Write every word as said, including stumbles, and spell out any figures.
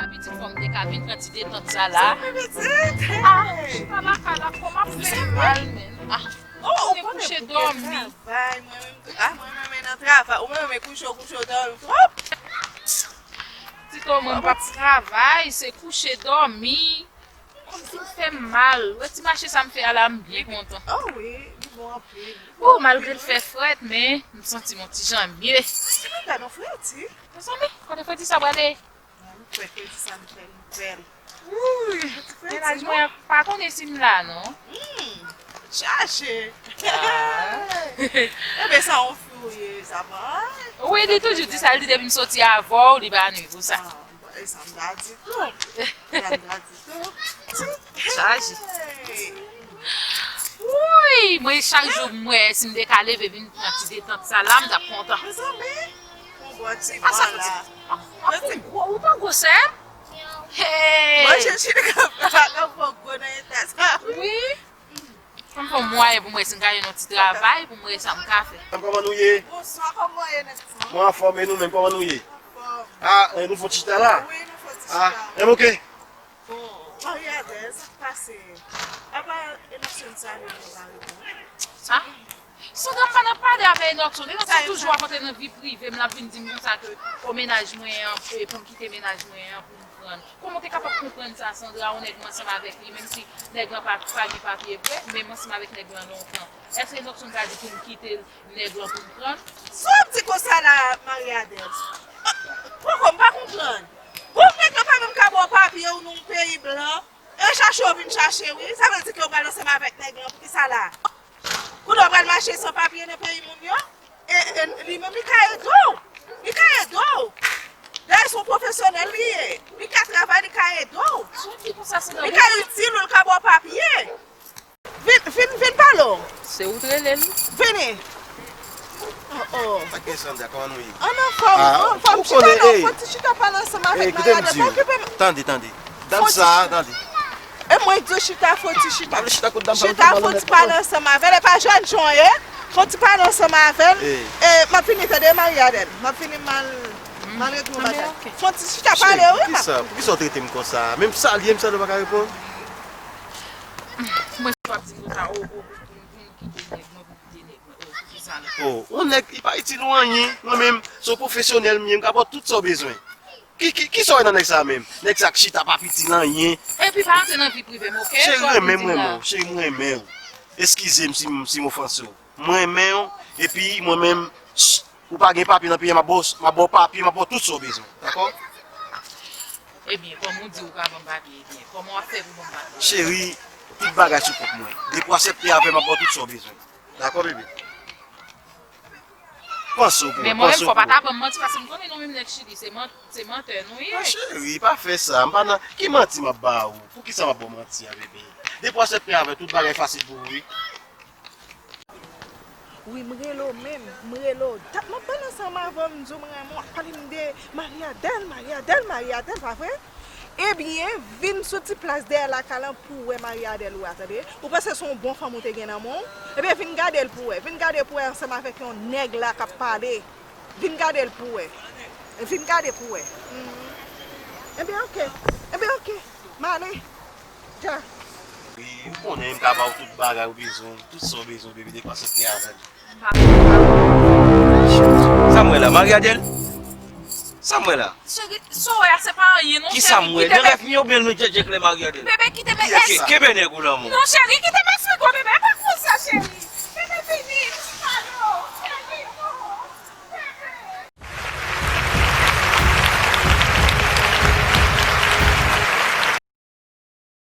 Pitit, fò m te ka vin pran ti detant sa la. Sa fè pitit? Ah, chita lakay la, kò m ap fè m mal, men. Ah, oh, ou konnen kouche dòmi. Travay, mwen menm tou. Ah, mwen menm nan travay. Ou menm kouche, kouche dòmi. Hop! Tito, mwen pa travay, se kouche dòmi. Kòm si m fè m mal. Wè ti mache sa m fè a la, m byen kontan. Oh wi, li bon anpil. Oh, malgre l fè frèt, men m santi m yon ti jan mye. Ti bagay non frèti. Mezanmi, kote frèti sa prale? Mwen kwè frèti sa m fè l bèl. Wouy, mennaj mwen pa konnen si m la non. Hmm, chaje. Ah. Ebyen sa yon fi ou ye, sa va? Wi, li toujou di sa, li di depi m soti avè w, li pa nwi pou sa. Ah, e sa m ta di tou. Sa m ta di tou. Chaje. Wouy, mwen chak jou m wè si m te ka leve vin pran ti detant sa la, m t ap kontan. Mezanmi, yon bon ti van la. Ou pa gwo, ou pa gwo sè m? Hey! Manje chili kap la, kap fò gwo nan eta sa. Wi. Fò m fè yon mwayen pou m wè si m ka jwenn yon ti travay pou m wè sa m ka fè. Kòman nou ye? Bonswa, kòman ye nèg sa? Mwen anfòm, e nou menm, kòman nou ye? Anfòm. Ah, eh, nou fè yon ti chita la? Wi, nou fè yon ti chita. Ah, eh, ok. Bon, Marie Adèle, sa k pase? Apa Enockson sa li menm pa reponn? Ah? Sandra, m pa nan pale avè Enockson. Enockson toujou ap antre nan vi prive m, l ap vin di m konsa ke o mennaj mwen an, e pou m kite mennaj mwen an, pou m pran l. Kòman w te kapab konprann sa, Sandra? Yon nèg m ansanm avèk li, menm si nèg lan pa, pa gen papye vre, men m ansanm avèk nèg lan lontan. Èske Enockson ka di pou m kite nèg lan pou m pran l? Sa w ap di konsa la, Marie Adèle? Poko, m pa konprann. Bon, nèg lan pa menm ka ba w papye w nan yon peyi blan. E chache w vin chache, wi. Sa vle di ke w pral ansanm avèk nèg lan. Poukisa la? Kounye a w pral mache san papye nan peyi moun yo? E, e li menm, li ka ede w. Li ka ede w. Dayè, se yon pwofesyonèl li ye. Li ka travay, li ka ede w. Li ka itil ou, li ka ba w papye. Vin, vin, vin pale w. Se ou t rele l? Vini. Oh, oh. Sa k gen, Sandra, kòman nou ye? An anfòm, ah, an anfòm. Chita non, fò ti chita pale ansanm avèk Maria Adèle. Pa okipe m. Tande, tande. Dam sa, tande. E mwen di w chita, fò ti chita. Pa vle chita kot dam sa. Chita, fò ti pale ansanm avè l. E pa jènjan w ye. Fò ti pale ansanm avè l. E m ap vini, tande, Maria Adèle. M ap vini, m al, m al regle yon bagay. Fò ti chita pale, wi. Poukisa, poukisa w trete m konsa? Menm salye m, salye w pa ka reponn. Mwen, w ap di m konsa, o, o, o, pou m, pou m kite nèg mwen, pou m kite nèg mwen, o, poukisa non? O, yon nèg, li pa itil ou anyen. Mwen menm, se yon pwofesyonèl m ye, m ka ba w tout sa w bezwen. Ki, ki, kisa w wè nan nèg sa menm? Nèg sa k chita pa itil anyen. Epi pa antre nan vi prive m, oke? Cheri, renmen m, renmen w. Cheri, m renmen w. Eskize m si m, si m ofanse w. Mwen renmen w, epi mwen menm, ch-, ou pa gen papye nan peyi a, m ap ba w, m ap ba w papye, m ap ba w tout sa w bezwen. Dakò? Ebyen, kòman w di ou ka ban m papye, ebyen, kòman w ap fè pou ban m papye? Cheri, tout bagay sou kont mwen. Depi w aksepte avè m, m ap ba w tout sa w bezwen. Dakò, bebe? Panse w pou mwen, panse w pou mwen. Men mwen menm, fò w pa ta ban m manti, paske m konnen nou menm nèg Chili, se man-, se mantè nou ye. Non, cheri, pa fè sa. M pa nan, ki manti m ap ba ou? Poukisa m ap ba w manti a, bebe? Depi w aksepte avè, tout bagay fasil pou ou, wi. Wi, m rele w menm, m rele w. Dat m ap pale ansanm avè w, m di w m renmen w, w ap pale m de Marie Adèle, Marie Adèle, Marie Adèle, pa vre? Ebyen, vin sou ti plas dèyè lakay lan pou w wè Marie Adèle ou a, tande. Ou panse se yon bon fanm ou te gen nan men w? Ebyen, vin gade l pou w wè. Vin gade pou w wè ansanm avèk yon nèg la k ap pale. Vin gade l pou w wè. Vin gade pou w wè. Mhm. Ebyen, oke. Ebyen, oke. M ale. Dja. Wi, ou konnen m ka ba w tout bagay ou bezwen, tout sa w bezwen, bebe, depi w aksepte avè m. Sa m wè la, Marie Adèle? Sa m wè la? Cheri, sa w wè a, se pa anyen non, cheri. Ki sa m wè? Nan rèv m ye oubyen nan djèdjèk lè Marie Adèle? Bebe, kite men. Ke-, kenbe nèg ou lan men w. Non, cheri, kite